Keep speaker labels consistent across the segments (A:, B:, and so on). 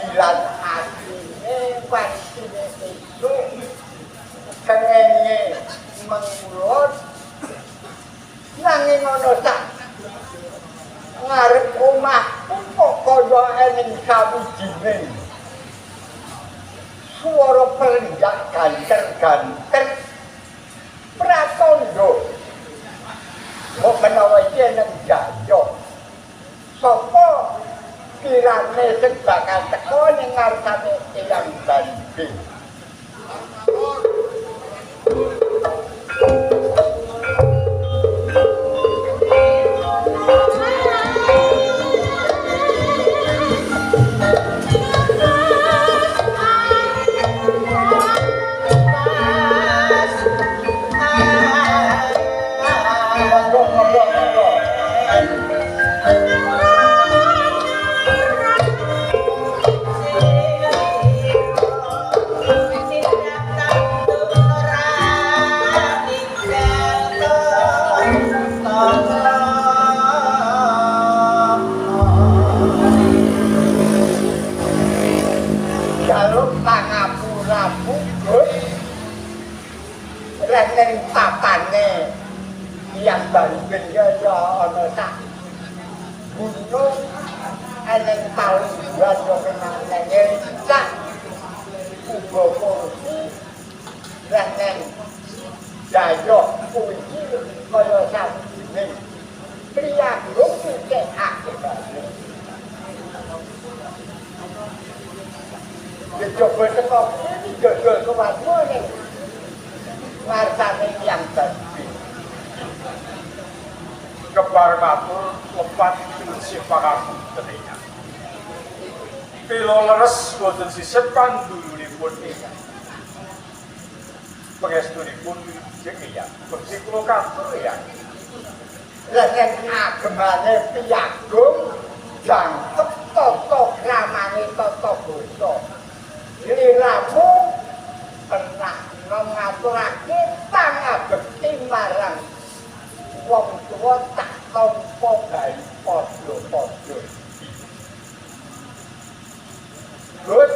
A: Panggilan asline wancine esuk srengenge mengulon nanging ana sak ngarep omahku kok kaya ening sawijining swara pelenjak ganter-ganter pratandha kok menawa iki eneng jayo sapa kirane sing bakal teka ning ngarsane Eyang Banding. Monggo monggo monggo. Jaluk pangapuramu, Gus. Reng papane Eyang Banding ya ana sak gunung eneng palungguhan yo menange sak uga kursi reng dayo kuwi kaya sawijining priyagung sithik akibate. Dicoba teko iki dodol kuwatmu ning ngarsane Eyang Banding.
B: Kebar matur lepat sisih pangapunten Eyang. Pila leres boten sisih pandulunipun Eyang. Pangestunipun wilujeng Eyang. Bekti kula katur Eyang.
A: Lengen agemane piyagung jangkep tata kramane tata basa. Liramu pernah ngaturake pangabekti marang wong tuwa tak tampa gawe padha-padha. Gus,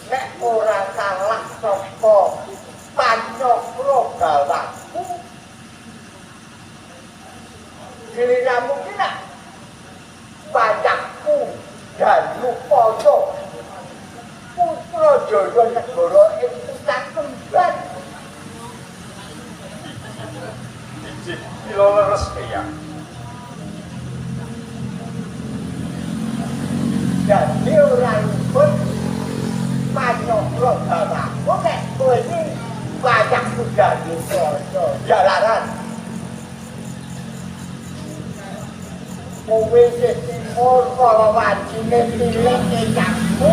A: nek ora salah saka panyokra gawaku, sliramu ki nak wayahku Danupaya putra Jaya Negara ing Putan Kembar.
B: Inggih, pila leres Eyang.
A: Dadi ora luput panyokra gawaku nek kowe iki wayahku Danupaya jalaran. Kowe isih timur kala wajine tilik eyangmu,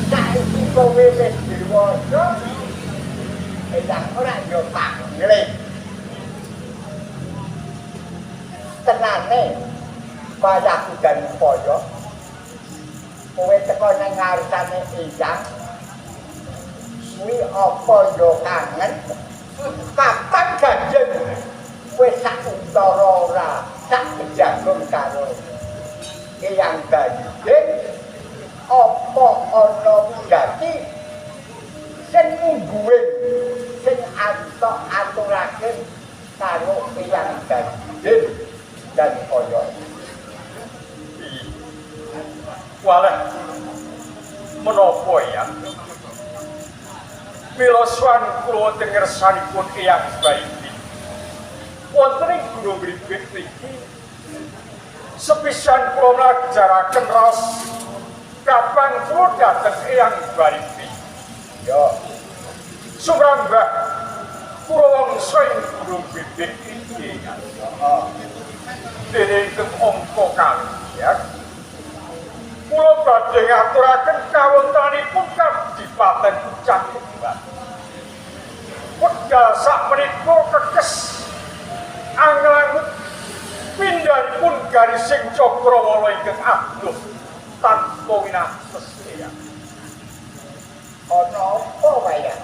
A: saiki kowe wis dewasa, eyang ora yo panglih. Tenane wayahku Danupaya, kowe teka nang ngarsane eyang, kuwi apa yo kangen? Kapan ganjen wis sak untara ora sak jagung karo Eyang Banding, apa ana jati sing mungguing sing antok aturake karo Eyang Banding dan kaya
B: Waleh menapa Eyang? Mila swan kula wonten ngersanipun Eyang Banding. Wonten ing Gunung Gribik niki sepisan kula mlajaraken raos kapang kula dhateng Eyang Banding.
A: Ya,
B: sumrambah kula wangsa ing Gunung Gribik iki.
A: Heeh.
B: Dene ingkang angka kalih kula badhe ngaturaken kawontenanipun Kadipaten Pucang Kembar. Wekdal sakmenika kekes anglangut pindhanipun garising cakrawala ingkang adoh tanpa winates Eyang.
A: Ana apa wayah?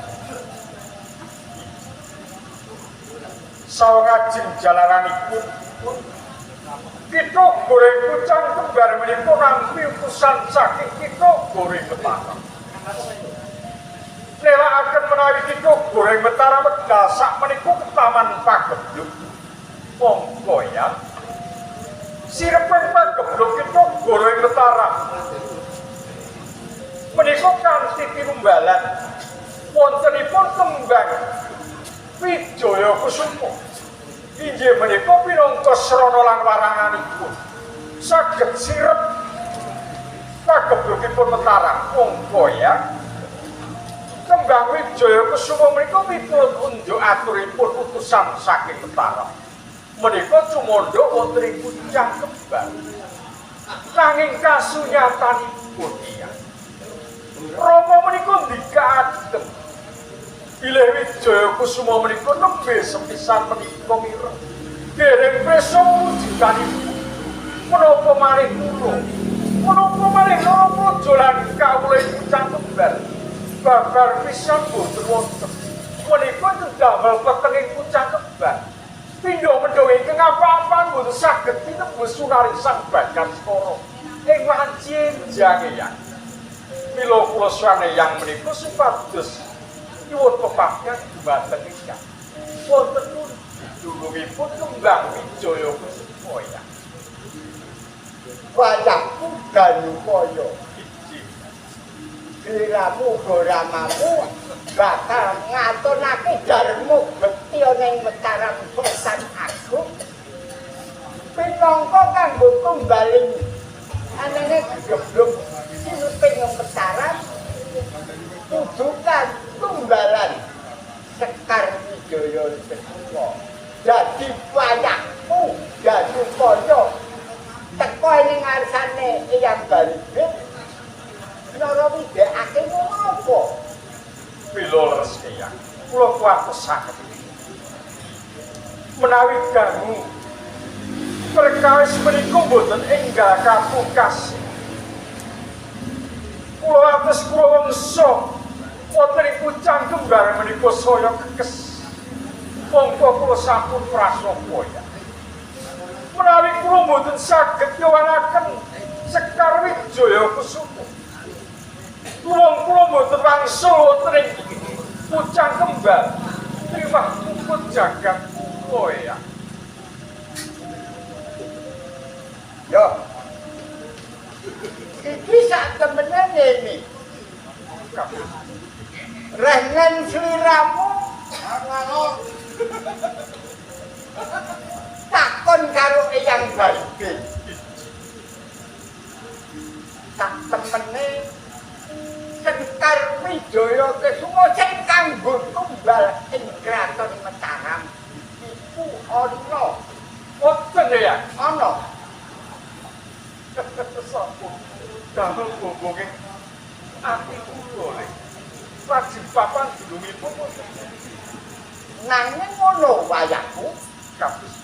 B: Sawengajeng jalaranipun Kitha Goreng Pucang Kembar menika nampi utusan saking Kitha Goreng Mataram. Nelakaken menawi Kitha Goreng Mataram wekdal sakmenika ketaman pagebluk. Monggo ya. Sireping pagebluk Kitha Goreng Mataram menika kanthi tinumbalan wontenipun kembang Wijaya Kusuma. Inggih menika pinangka srana lan waranganipun saged sirep pageblukipun Mataram. Monggo ya. Kembang Wijaya Kusuma menika miturut unjuk aturipun utusan saking Mataram. Menika cumandha wonten ing Pucang Kembar. Nanging kasunyatanipun iya. Rama menika ndikaaken bilih Wijaya Kusuma menika nembe sepisan menika mireng dereng prisa wujudanipun. Menapa malih kula? Menapa malih Narapraja lan kawula ing Pucang Kembar? Babar pisan boten wonten. Menika ndamel petenging Pucang Kembar. Pindha mendha ingkang apa-apaan boten saged tinembus sunari Sang Bagaskara ing wanci enjange yang. Mila kula sane yang menika supados nyuwun pepagan dumateng ingkang wonten dunungipun kembang Wijaya Kusuma ya.
A: Wayahku Danupaya.
B: Iji.
A: Sliramu uga ramamu bakal ngatonake dharma bekti ana ing Mataram Sultan Agung pinangka kanggo tumbaling anane gebluk sinuping Mataram tujukan tumbalan Sekar Wijaya Kusuma. Dadi wayahku Danupaya teko ning ngarsane Eyang Baribin Nara widekake ngopo?
B: Mila leres Eyang, kula kuwatos saged menawi dangu perkawis menika boten enggal kapungkasi. Kula atus kula wangsa wonten ing Pucang Kembar menika saya kekes. Mongko kula sampun prasapa ya. Menawi kula mboten saged nyowanaken Sekar Wijaya Kusuma. Wong kula mboten wangsul wonten ing Pucang Kembar. Trimah puput jagat kula ya.
A: Yo. Iki sak temenane iki. Rengen sliramu takon karo Eyang Baribin. Sak temene Sekar Wijaya Kusuma sing kanggo tumbal ing Kraton Mataram iku ana.
B: Wonten ya?
A: Ana.
B: Sampun damel bombonge ati kula le. Lajeng papan dunungipun wonten pundi?
A: Nanging ngono wayahku
B: Kados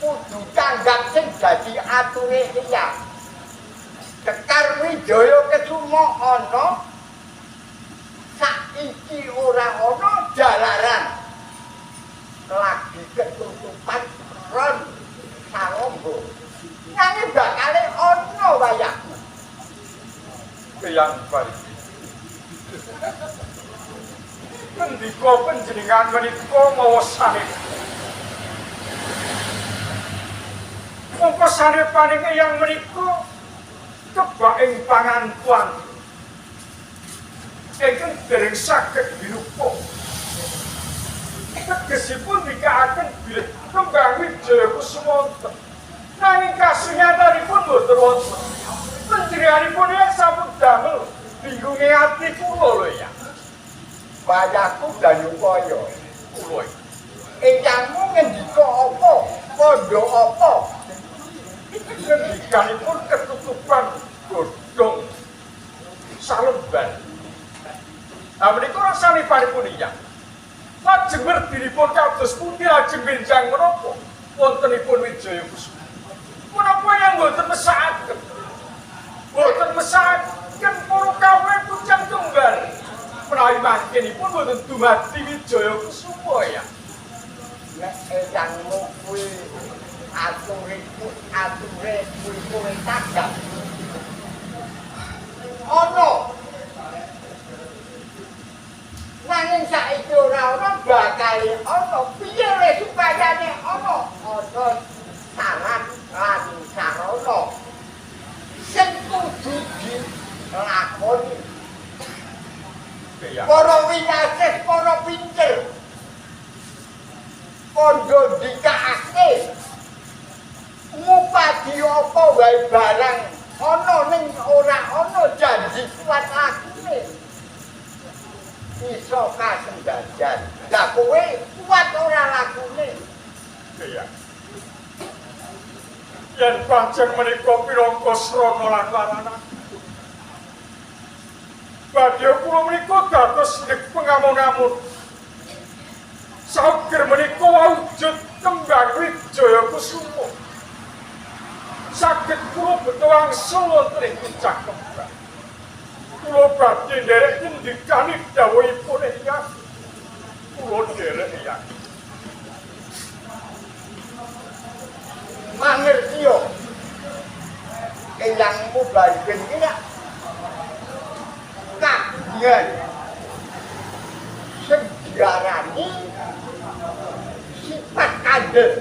A: kudu tanggap sing dadi ature Eyang. Sekar Wijaya Kusuma ana saiki ora ana jalaran lagi ketutupan ron sarombo. Nanging bakale ana wayahku.
B: Eyang Baribin. Ngendika panjenengan menika mawa sanepa. Mongko sanepaning Eyang menika kebak ing pangantuan ingkang dereng saged dirupa. Tegesipun dikaaken bilih kembang Wijaya Kusuma wonten. Nanging kasunyatanipun boten wonten. Panjenenganipun yang sampun damel binggunge ati kula lho ya.
A: Wayahku Danupaya.
B: Kula iki.
A: Eyangmu ngendika apa? Kandha apa?
B: Ngendikanipun ketutupan godhong salemban. Ah menika rasanipanipun Eyang. Lajeng werdinipun kados pundi lajeng benjang menapa wontenipun Wijaya Kusuma. Menapa yang mboten mesakaken? Mboten mesakaken para kawula Pucang Kembar. Menawi mangkenipun mboten dumadi Wijaya Kusuma ya.
A: Nek eyangmu kuwi ature ature kuwi kowe tanggap. Ana. Nanging saiki ora ana bakal ana. Piye le supayane ana? Ana saran lan sarana sing kudu dilakoni. Para winasih, para pinter kandha ndikake ngupadi apa wae barang ana ning ora ana janji kuat lakune iso kasendajan. Lah kowe kuat ora lakune?
B: Iya. Yen pancen menika pirangka srana lan warana. Badhe kula menika dados nek pengamun-amun. Sauger menika wujud kembang Wijaya Kusuma. Saged kula beto wangsul wonten ing puncak kembang. Kula badhe nderek ngendikani dawuhipun Eyang. Kula nderek Eyang.
A: Mangerti yo. Eyangmu bareng iki nek kagungan sing diarani sifat kandel.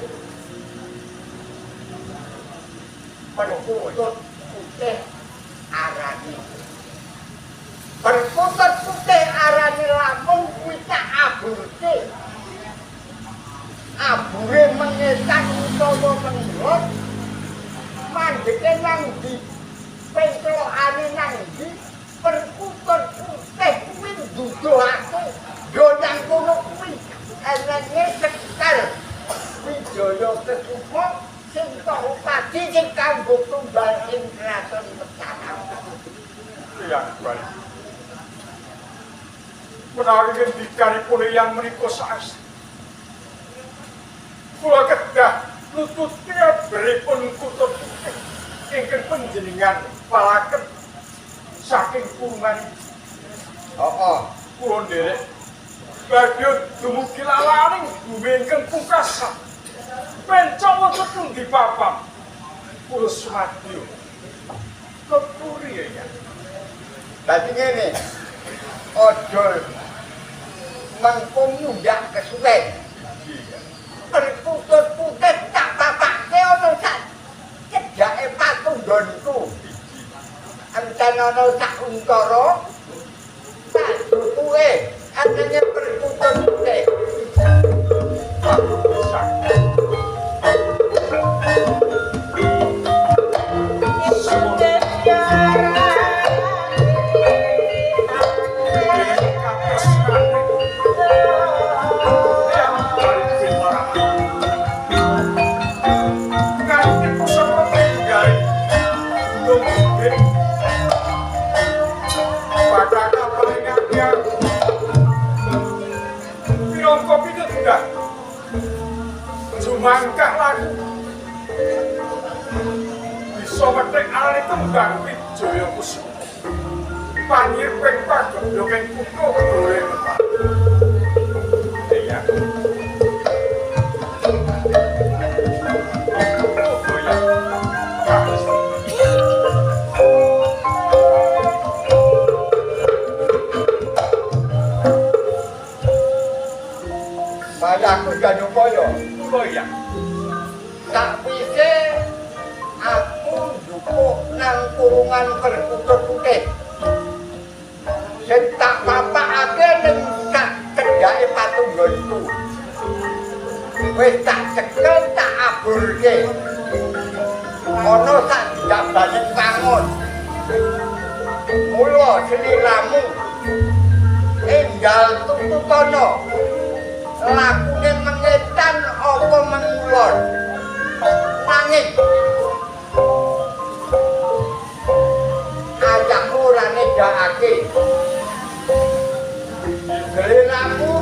A: Perkutut putih arani. Perkutut putih arani lamun kuwi tak aburke. Abure mengetan utawa menglot mandeke nang ndi, pencelokane nang ndi, perkutut putih kuwi nduduhake yo nang kono kuwi enenge sekar Wijaya Kesuma sing tok upadi sing kanggo tumbal ing kraton Mataram.
B: Eyang bali. Menawi ngendikanipun Eyang menika saestu. Kula kedah nututi abripun kutut putih ingkang panjenengan palaken saking kurungan.
A: Heeh.
B: Kula nderek badhe dumugi lalaning bumi ingkang pungkasan. Pencok wonten pundi papan? Kula sumadyo. Kepuri ya.
A: Dadi ngene. Aja mengko mundhak kesuwen. Perkutut putih tak papake ana sak cedhake patunggonku. Enten ana sak untara tak dukuke enenge perkutut putih.
B: Mangkah laku bisa methik arane kembang Wijaya Kusuma panyirping pageblok ing kutha Negara Mataram. Iya. Oh ya.
A: Malah aku Danupaya.
B: Kula ya.
A: Sakwise aku njupuk nang kurungan perkutut putih. Sing tak papakake ning sak cedhake patunggonku. Wis tak cekel tak aburke. Ana sak jabane pangon. Mula sliramu enggal tututana. Lakune mengetan apa mengulon. Nanging ayahmu ora nedhakake. Sliramu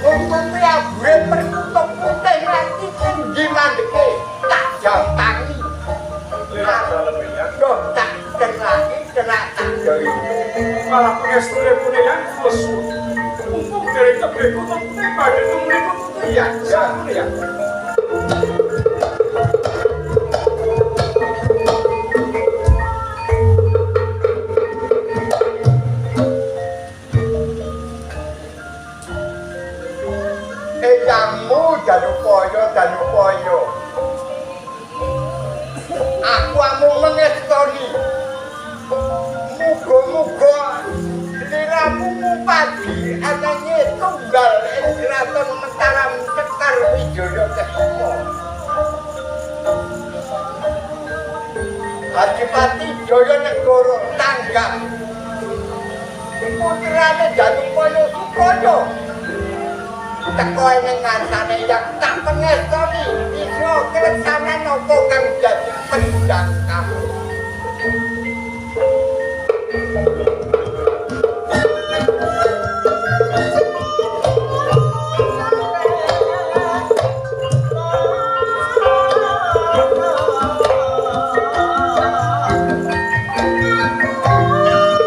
A: nututi abure perkutut putih nganti endi mandeke tak jampangi.
B: Lirang dalem ya.
A: Duh, tak celaki celak tak doi.
B: Malah pengestune pun Eyang kula suwun. Mumpung derek tebih kutut putih badhe tumripun. Ya, sampun ya.
A: Eyangmu Danupaya, Danupaya. Aku amung mengestoni. Muga-muga liramu mupadi anane tunggal ing kraton Mataram Sekar Wijaya Kesuma. Adipati Jayanegara tanggap putrane Danupaya Supraya. Teko ing ngarsane yang tak pengestoni bisa keleksanan apa kang dadi pendang.